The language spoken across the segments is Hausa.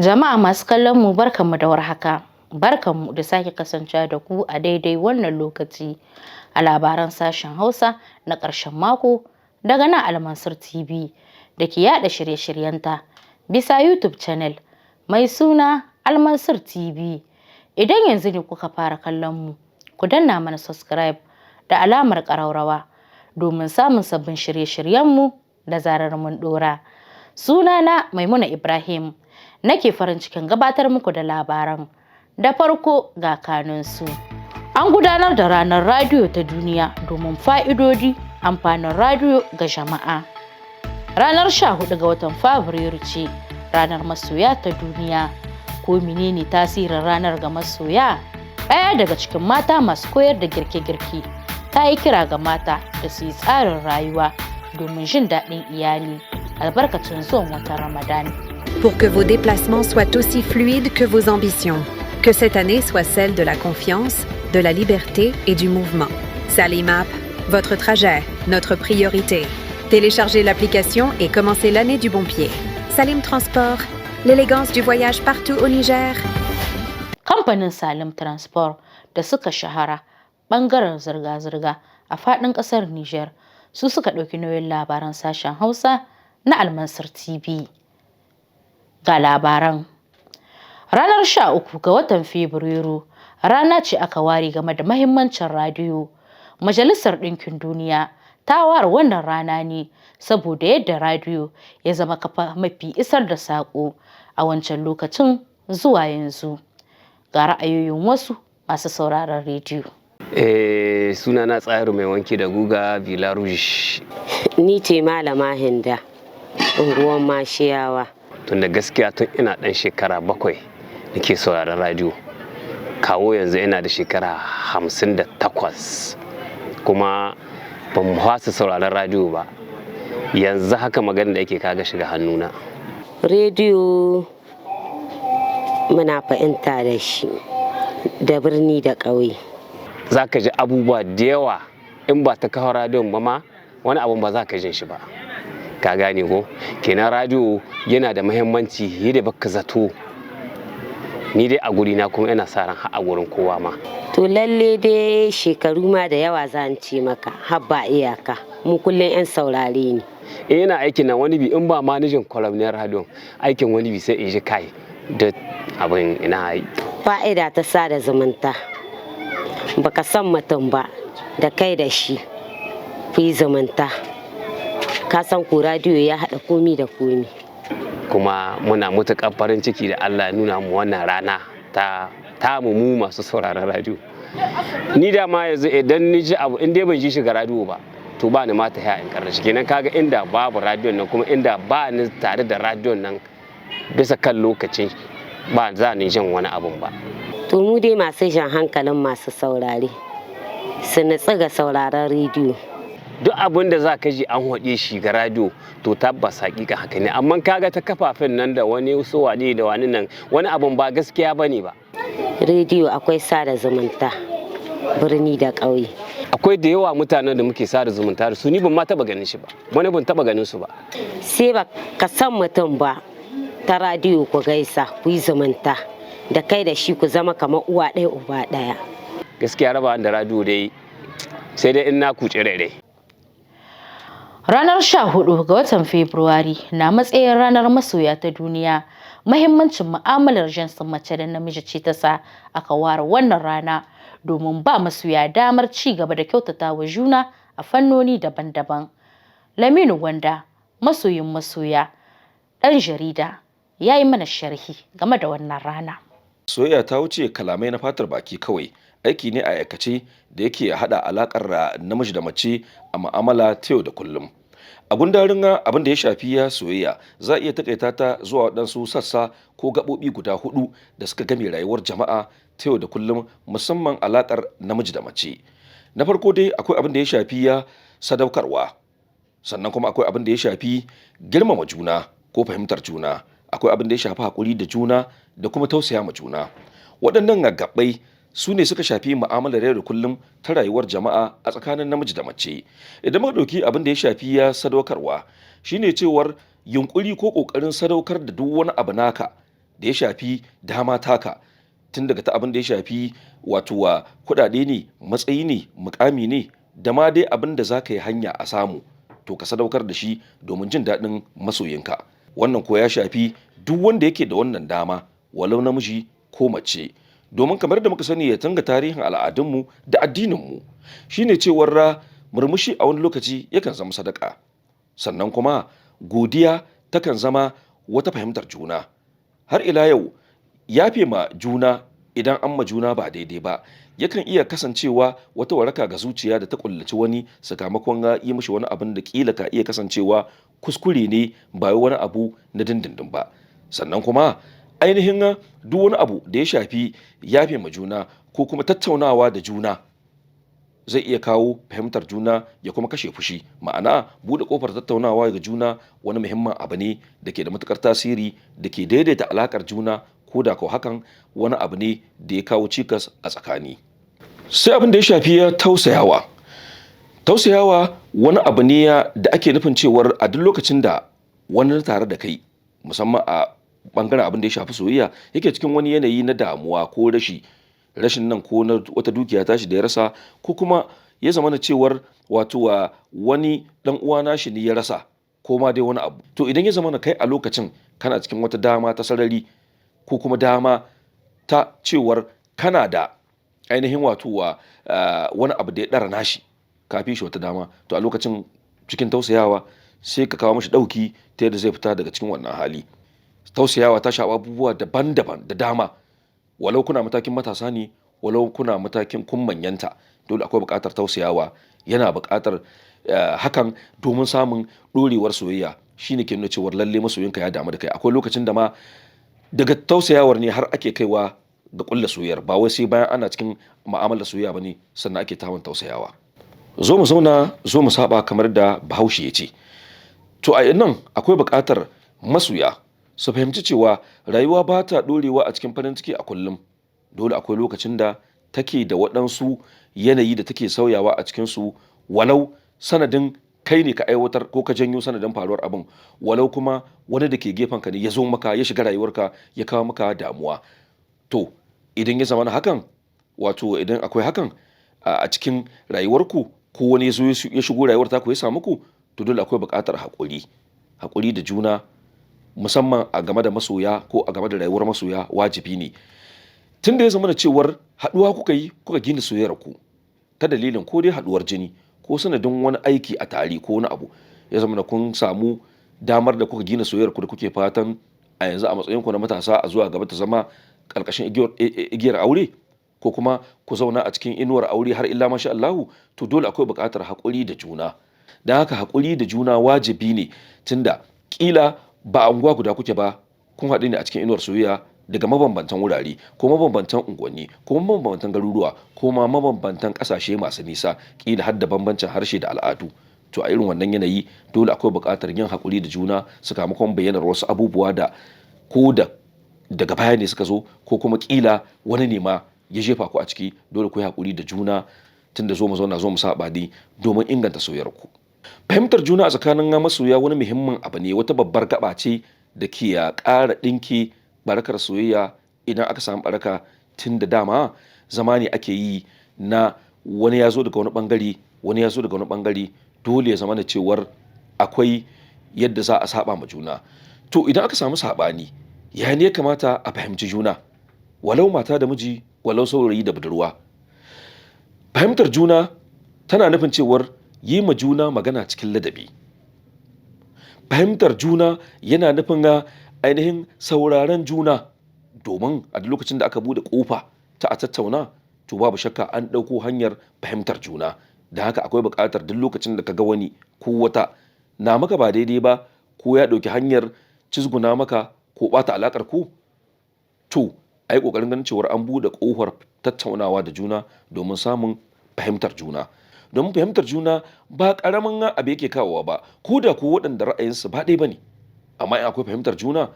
Jama'a masu kallon mu, barkanmu da warhaka. Barkanmu da sake kasancewa da ku a daidai wannan lokaci a labaran sashen Hausa na ƙarshen mako daga nan Almansur TV da ke yada shirye-shiryenta bisa YouTube channel mai suna Almansur TV. Idan yanzu ne kuka fara kallon mu, ku danna mana subscribe da alamar ƙaraurawa domin samun sabbin shirye-shiryenmu da zarar mun ɗora. Sunana Maimuna Ibrahim, nake farin cikin gabatar muku da labaran. Da farko ga kanunsu. An gudanar da ranar radiyo ta duniya domin fa'idodi amfanin radiyo ga jama'a. Ranar 14 ga watan Fabrairu ce ranar masoya ta duniya. Ko menene tasirin ranar ga masoya? Ɗaya daga cikin mata masu koyar da girke-girke ta yi kira ga mata da su yi tsarin rayuwa domin jin daɗin iyali albarkacin zuwan watan Ramadan. Pour que vos déplacements soient aussi fluides que vos ambitions. Que cette année soit celle de la confiance, de la liberté et du mouvement. Salimap, votre trajet, notre priorité. Téléchargez l'application et commencez l'année du bon pied. Salim Transport, l'élégance du voyage partout au Niger. Kamfanin Salim Transport da suka shahara ɓangaren zirga-zirga a faɗin ƙasar Nijar su suka ɗauki nauyin labaran sashen Hausa na Almansur TV. Ga labaran. Ranar 13 ga watan Fabrairu rana ce aka ware game da mahimmancin radiyo. Majalisar Ɗinkin Duniya ta ware wannan rana ne saboda yadda radiyo ya zama kafa mafi isar da saƙo a wancan lokacin zuwa yanzu. Ga ra'ayoyin wasu masu sauraron rediyo. Suna na Tsayaru Mai Wanki da Guga, Villa Rouge. Ni ce Malama Hinda, unguwar Mashiyawa. Tunda gaskiya tun ina ɗan shekara 7 nake sauraron radiyo. Kawo yanzu ina da shekara 58 kuma ban fasa sauraron radiyo ba. Yanzu haka magana da yake kaga shiga hannuna. Rediyo muna fahimta da shi da birni da ƙauye. Za ka ji abubuwa da yawa in ba ta kawo radiyon ba ma, wani abun ba za ka jin shi ba. Ka gane ko? Kenan radiyo yana da muhimmanci yadda baka zato. Ni dai a guri na, kuma ina sa ran har a gurin kowa ma. To lalle dai shekaru ma da yawa za ce maka, har ba iyaka. Mu kullum 'yan saurare ne. In ina aikin nan, wani bi in ba manajin kwalamniyar radiyon aikin, wani bi sai in ji kai da abin ina yi. Fa'ida ta sada zumunta. Baka san mutum ba, da kai da shi ku yi zumunta. Ka san ko radiyo ya haɗa komi da komi. Kuma muna matuƙar farin ciki da Allah ya nuna mu wannan rana ta tamu, mu masu sauraron radiyo. Ni da ma yanzu idan ni ji abu, in dai ban ji shi ga radiyo ba, to ba ni ma ta in karra shi. Kenan kaga inda babu radiyon nan, kuma inda ba ni tare da radiyon nan bisa kan lokacin, ba za ni jin wani abun ba. To mu dai masu jan hankalin masu saurare su nutsu ga sauraron rediyo. Duk abin da za ka ji an haɗe shi ga radiyo, to tabbas hakika haka ne. Amma kaga ta kafafen nan da wani su wane da wani nan, wani abun ba gaskiya bane ba. Rediyo akwai sada zumunta birni da ƙauye. Akwai da yawa mutanen da muke sada zumunta da su, ni ban ma taba ganin shi ba, wani ban taba ganin su ba. Sai ba ka san mutum ba, ta radiyo ku gaisa, ku yi zumunta da kai da shi, ku zama kamar uwa ɗaya uba ɗaya. Gaskiya raba da radiyo dai sai dai in na kuce rai. Ranar 14 ga watan Fabrairu na matsayin ranar masoya ta duniya. Mahimmancin mu'amalar jinsin mace da namiji ce ta sa aka ware wannan rana domin ba masoya damar ci gaba da kyautata wa juna a fannoni daban-daban. Laminu Gwanda, masoyin masoya, ɗan jarida, ya yi mana sharhi game da wannan rana. Soyayya ta wuce kalamai na fatar baki kawai, aiki ne a aikace da yake haɗa alaƙar namiji da mace a mu'amala ta yau da kullum. A gundarin abin da ya shafi ya soyayya, za a iya takaita ta zuwa waɗansu sassa ko gaɓoɓi guda hudu da suka game rayuwar jama'a ta yau da kullum, musamman alaƙar namiji da mace. Na farko dai akwai abin da ya shafi ya sadaukarwa, sannan kuma akwai abin da ya shafi girmama juna ko fahimtar juna, akwai abin da ya shafi haƙuri da juna da kuma tausaya ma juna. Waɗannan gaɓɓai su ne suka shafi mu'amalar yau da kullum ta rayuwar jama'a a tsakanin namiji da mace. Idan muka ɗauki abin da ya shafi ya sadaukarwa, shine cewar yunkuri ko ƙoƙarin sadaukar da duk wani abu naka. da ya shafi dama taka, tun daga ta abin da ya shafi wato wa kuɗaɗe ne, matsayi ne, mukami ne, da ma dai abin da za ka yi hanya a samu, to ka sadaukar da shi domin jin daɗin masoyinka. Wannan ko ya shafi duk wanda yake da wannan dama, walau namiji ko mace. Domin kamar da muka sani ya tanga tarihin al'adunmu da addininmu shine cewar murmushi a wani lokaci yakan zama sadaka, sannan kuma godiya takan zama wata fahimtar juna. Har ila yau, yafe ma juna idan an ma juna ba daidai ba yakan iya kasancewa wata waraka ga zuciya da ta kullaci wani sakamakon yi mishi wani abin da kila ka iya kasancewa kuskure ne, ba wani abu na dindindin ba. Sannan kuma ainihin duk wani abu da ya shafi yafe ma juna ko kuma tattaunawa da juna zai iya kawo fahimtar juna ya kuma kashe fushi. Ma'ana, buɗe ƙofar tattaunawa ga juna wani muhimmin abu ne da ke da matukar tasiri da ke daidaita alakar juna, ko da ko hakan wani abu ne da ya kawo cikas a tsakani. Sai abin da ya shafi ya tausayawa. Tausayawa wani abu ne da ake nufin cewar a duk lokacin da wani tare da kai, musamman a bangaren abin da ya shafi soyayya, yake cikin wani yanayi na damuwa ko rashi, rashin nan ko na wata dukiya tashi da ya rasa, ko kuma ya zama na cewar wato wani dan uwa nashi ne ya rasa, ko ma dai wani abu, to idan ya zama na kai a lokacin kana cikin wata dama ta sarari ko kuma dama ta cewar kana da ainihin wato wani abu da ya ɗara nashi, kafin shi wata dama, to a lokacin cikin tausayawa sai ka kawo mashi ɗauki ta yadda zai fita daga cikin wannan hali. Tausayawa ta shafi abubuwa daban-daban da dama, walau kuna matakin matasa ne, walau kuna matakin kun manyanta, dole akwai buƙatar tausayawa. Yana buƙatar hakan domin samun ɗorewar soyayya. Shine ke nuna cewar lalle masoyinka ya damu da kai. Akwai lokacin da ma daga tausayawar ne har ake kaiwa ga ƙulla soyayyar, ba wai sai bayan ana cikin mu'amalar soyayya bane sannan ake tawon tausayawa. Zo mu zauna zo mu saba, kamar da Bahaushe ya ce. To a nan akwai buƙatar masoya su fahimci cewa rayuwa ba ta ɗorewa a cikin farin ciki a kullum. Dole akwai lokacin da take da waɗansu yanayi da take sauyawa a cikinsu, walau sanadin kai ne ka aiwatar ko ka janyo sanadin faruwar abin, walau kuma wani da ke gefenka ne ya zo maka, ya shiga rayuwarka, ya kawo maka damuwa. To idan ya zama hakan, wato idan akwai hakan a cikin rayuwarku, ko wani ya zo ya shigo rayuwar taku ya samu ku, to dole akwai buƙatar haƙuri, haƙuri da juna, musamman a game da masoya ko a game da rayuwar masoya wajibi ne. Tun da ya zama da cewar haɗuwa kuka yi kuka gina soyayyar ku ta dalilin ko dai haɗuwar jini ko sanadin wani aiki a tare ko wani abu, ya zama da kun samu damar da kuka gina soyayyar ku da kuke fatan a yanzu a matsayin ku na matasa a zuwa gaba ta zama ƙarƙashin igiyar aure, ko kuma ku zauna a cikin inuwar aure har illa masha Allahu, to dole akwai buƙatar haƙuri da juna. Don haka haƙuri da juna wajibi ne, tunda ƙila ba a unguwa guda kuke ba, kun haɗu ne a cikin inuwar soyayya daga mabambantan wurare ko mabambantan unguwanni ko mabambantan garuruwa ko ma mabambantan ƙasashe masu nisa, ƙila har da bambancin harshe da al'adu. To a irin wannan yanayi dole akwai buƙatar yin haƙuri da juna sakamakon bayyanar wasu abubuwa da ko da daga baya ne suka zo, ko kuma ƙila wani ne ma ya jefa ku a ciki. Dole ku yi haƙuri da juna, tunda zo mu zauna zo mu saba ne domin inganta soyayyar ku. Fahimtar juna a tsakanin masoya wani muhimmin abu ne, wata babbar gaba ce da ke ƙara ɗinke barakar soyayya idan aka samu baraka, tun da dama zama ne ake yi na wani ya zo daga wani bangare, wani ya zo daga wani bangare, dole ya zama da cewar akwai yadda za a saba ma juna. To idan aka samu saɓani, ya ne ya kamata a fahimci juna, walau mata da miji, walau saurayi da budurwa? Fahimtar juna tana nufin cewar yi ma juna magana cikin ladabi. Fahimtar juna yana nufin ainihin sauraron juna, domin a duk lokacin da aka bude kofa ta a tattauna, to babu shakka an ɗauko hanyar fahimtar juna. Da haka akwai buƙatar duk lokacin da ka ga wani ko wata na maka ba daidai ba, ko ya ɗauki hanyar cizguna maka ko ɓata alaƙar ku, to a yi ƙoƙarin ganin cewar an buɗe ƙofar tattaunawa da juna domin samun fahimtar juna. Domin fahimtar juna ba ƙaramin abu yake kawowa ba, ko da ko waɗanda ra'ayinsu ba ɗaya ba ne, amma in akwai fahimtar juna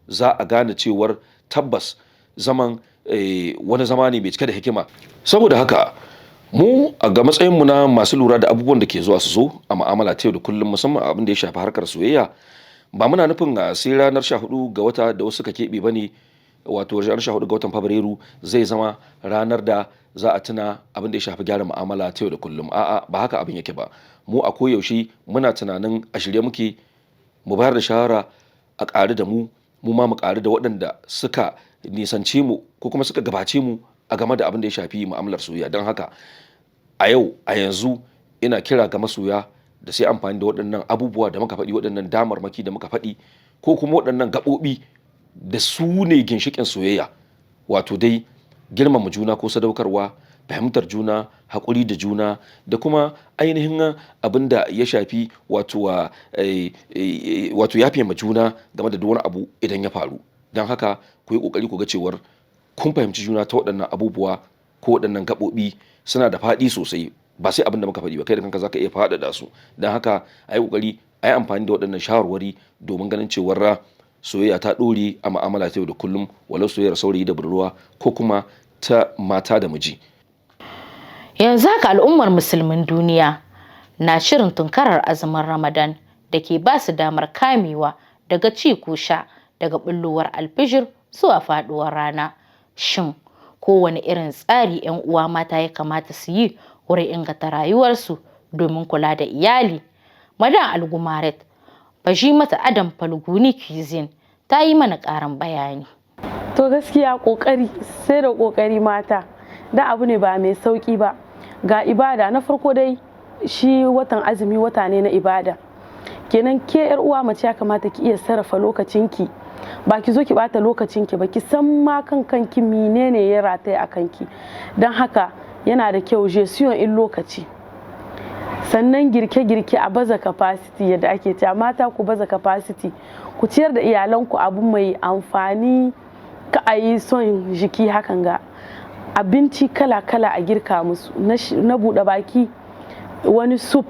za a gane cewar tabbas zaman wani zama ne mai cike da hikima. Saboda haka mu a ga matsayinmu na masu lura da abubuwan da ke zuwa su zo a mu'amala ta yau da kullum, musamman abin da ya shafi harkar soyayya, Ba muna nufin sai ranar 14 ga wata da wasu suka keɓe ba ne, wato ranar 14 ga watan Fabrairu zai zama ranar da za a tuna abin da ya shafi gyara mu'amala ta yau da kullum. A'a, ba haka abin yake ba. Mu a koyaushe muna tunanin a shirye muke mu bayar da shawara a ƙaru da mu, mu ma mu ƙaru da waɗanda suka nisance mu ko kuma suka gabace mu a game da abin da ya shafi mu'amalar soyayya. Don haka a yau, a yanzu, ina kira ga masoya da sai amfani da waɗannan abubuwa da muka faɗi, waɗannan damarmaki da muka faɗi, ko kuma waɗannan gaɓoɓi da su ne ginshiƙin soyayya, wato dai girmama juna ko sadaukarwa, fahimtar juna, haƙuri da juna, da kuma ainihin abin da ya shafi wato yafe ma juna game da duk wani abu idan ya faru. Don haka ku yi ƙoƙari ku ga cewar kun fahimci juna ta waɗannan abubuwa ko waɗannan gaɓoɓi. Suna da faɗi sosai, ba sai abin da muka faɗi ba, kai da kanka zaka iya faɗaɗa su. Don haka a yi ƙoƙari a yi amfani da waɗannan shawarwari domin ganin cewar soyayya ta ɗore a mu'amala ta yau da kullum, walau soyayyar saurayi da budurwa ko kuma ta mata da miji. Yanzu haka al'ummar musulmin duniya na shirin tunkarar azumin Ramadan da ke ba su damar kamewa daga ci ko sha daga bullowar alfijir zuwa faduwar rana. Shin kowane irin tsari 'yan uwa mata ya kamata su yi wurin inganta rayuwarsu domin kula da iyali? Madan Algumaret Bajimata Adam Falguni Cuisine ta yi mana ƙarin bayani. To gaskiya kokari sai da kokari mata, da abu ne ba mai sauki ba. Ga ibada na farko dai, shi watan azumi wata ne na ibada. Kenan ke yar uwa mace ya kamata ki iya sarrafa lokacinki, ba ki zo ki bata lokacinki ba, ki san ma kan kanki menene ya rataya a kanki. Don haka yana da kyau gestion in lokaci. Sannan girke-girke a baza capacity, yadda ake cewa mata ku baza capacity, ku ciyar da iyalanku abu mai amfani, ka a yi son jiki hakan ga abinci kala-kala a girka musu na buɗe baki, wani soup,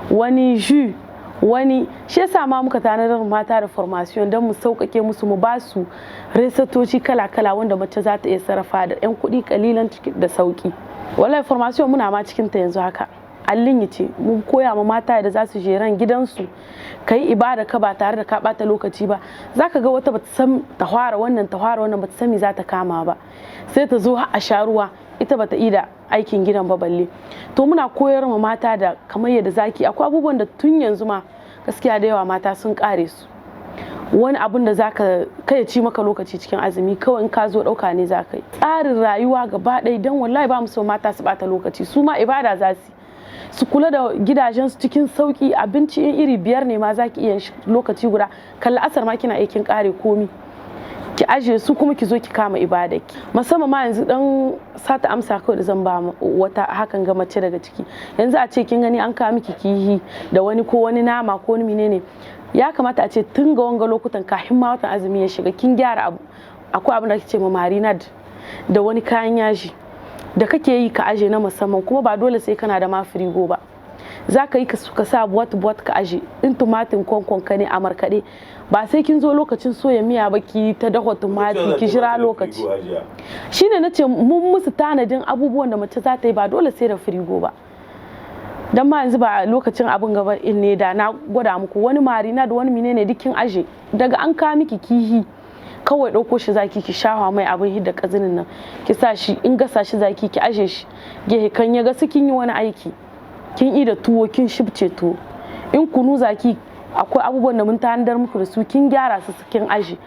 wani jus, wani. Shi yasa ma muka tanadar mata da formation don mu sauƙaƙe musu, mu ba su resatoci kala-kala wanda mace za ta iya sarrafa da 'yan kuɗi kalilan da sauƙi. Wallahi formation muna ma cikin ta yanzu haka, allin ce mun koya ma mata da za su jeran gidansu, ka yi ibada ka ba tare da ka bata lokaci ba. Za ka ga wata bata san ta fara wannan, ta fara wannan, bata san me za ta kama ba, sai ta zo har a sha ruwa ita bata ida aikin gidan ba balle. To muna koyar ma mata da kamar yadda zaki, akwai abubuwan da tun yanzu ma gaskiya da yawa mata sun kare su. Wani abun da zaka kai ci maka lokaci cikin azumi, kawai in ka zo dauka ne zaka yi tsarin rayuwa gaba ɗaya, don wallahi ba mu so mata su bata lokaci. Su ma ibada za su, su kula da gidajensu cikin sauki. Abinci in iri biyar ne ma za ki iya lokaci guda, kalla asar ma kina aikin kare komi, ki ajiye su, kuma ki zo ki kama ibadarki. Musamman ma yanzu dan sata amsa kawai da zan ba wata hakan ga mace daga ciki yanzu, a ce kin gani an kawo miki kihi da wani ko wani nama ko wani menene, ya kamata a ce tun ga wanga lokutan, kafin ma watan azumi ya shiga, kin gyara abu. Akwai abin da ake ce ma marinade da wani kayan yaji da kake yi ka aje na musamman, kuma ba dole sai kana da ma firigo ba. Za ka yi ka sa buwat buwat ka aje in tumatin kwankwan ka ne a markaɗe, ba sai kin zo lokacin soya miya ba ki ta dafa tumati ki jira lokaci. Shine na ce mun musu tanadin abubuwan da mace za ta yi, ba dole sai da firigo ba. Dan ma yanzu ba lokacin abin gaba in ne da na gwada muku wani marina da wani menene duk kin aje. Daga an kawo miki kihi, kawai ɗauko shi zaki, ki shafa mai abin hidda kazinin nan, ki sa shi in gasa shi zaki, ki aje shi gehe kan ya gasu. Kin yi wani aiki, kin yi da tuwo, kin shibce tuwo, in kunu zaki, akwai abubuwan da mun tanadar muku da su, kin gyara su, kin aje.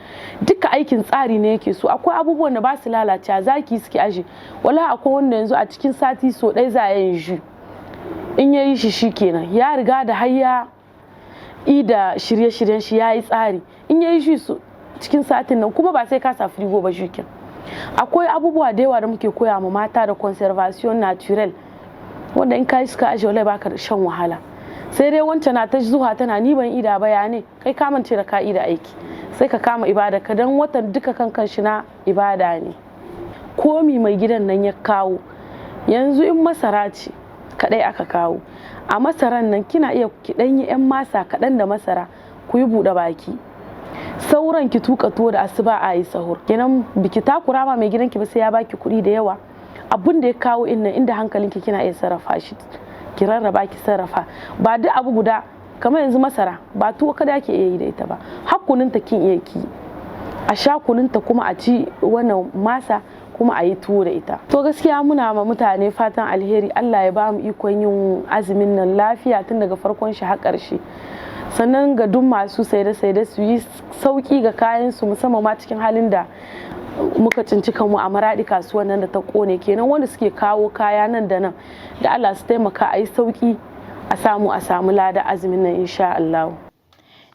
Duka aikin tsari ne yake so. Akwai abubuwan da ba su lalacewa, zaki suke aje. Wala akwai wanda yanzu a cikin sati so ɗaya za a yin jus, in ya yi shi shikenan, ya riga da har ya yi da shirye-shiryen shi, ya yi tsari. In ya yi shi cikin satin nan, kuma ba sai ka sa frigo ba shukin. Akwai abubuwa da yawa da muke koya ma mata da conservation naturel, wanda in ka yi suka aje, wallahi baka shan wahala. Sai dai wancan na ta zuwa tana ni ban ida ba, ya ne kai ka mance da ka ida aiki, sai ka kama ibada ka, dan watan duka kan kan shi na ibada ne. Komi mai gidan nan ya kawo yanzu, in masara ce kadai aka kawo, a masaran nan kina iya ki dan yi yan masa kaɗan da masara ku yi buɗe baki, sauran ki tuka tuwo da asuba a yi sahur. Kenan biki takura ma mai gidanki ba sai ya baki kuɗi da yawa. Abin da ya kawo innan, inda hankalinki kina iya sarrafa shi, ki rarraba, ki sarrafa, ba duk abu guda. Kamar yanzu masara ba tuwo kada ake iya yi da ita ba, har kununta kin iya ki a sha kununta, kuma a ci wannan masa, kuma a yi tuwo da ita. To gaskiya muna ma mutane fatan alheri, Allah ya ba mu ikon yin azumin nan lafiya tun daga farkon shi har ƙarshe. Sannan ga duk masu saide-saide, su yi sauki ga kayan su, musamman ma cikin halin da muka cinci kanmu a Maradi, kasuwan nan da ta kone. Kenan wanda suke kawo kaya nan da nan, da Allah su taimaka a yi sauki, a samu lada azumin nan insha Allah.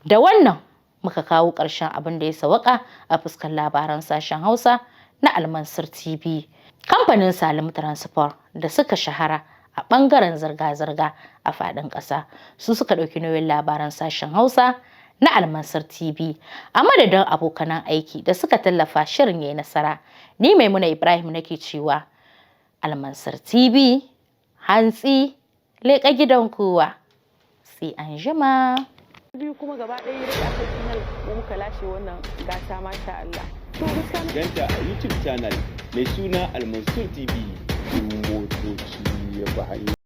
Da wannan muka kawo ƙarshen abin da ya sawaka a fuskar labaran sashen Hausa na Almansur TV. Kamfanin Salim Transport da suka shahara a ɓangaren zirga-zirga a faɗin ƙasa su suka ɗauki nauyin labaran sashen Hausa na Almansur TV. A madadin abokanan aiki da suka tallafa shirin yayi nasara, ni Maimuna Ibrahim nake cewa Almansur TV, hantsi leƙa gidan kowa. Sai an jima. Biyu kuma gaba ɗaya da aka final mu muka lashe wannan gasa, masha Allah. To gaskiya Ganta a YouTube channel mai suna Almansur TV. Motoci ya bi hanya.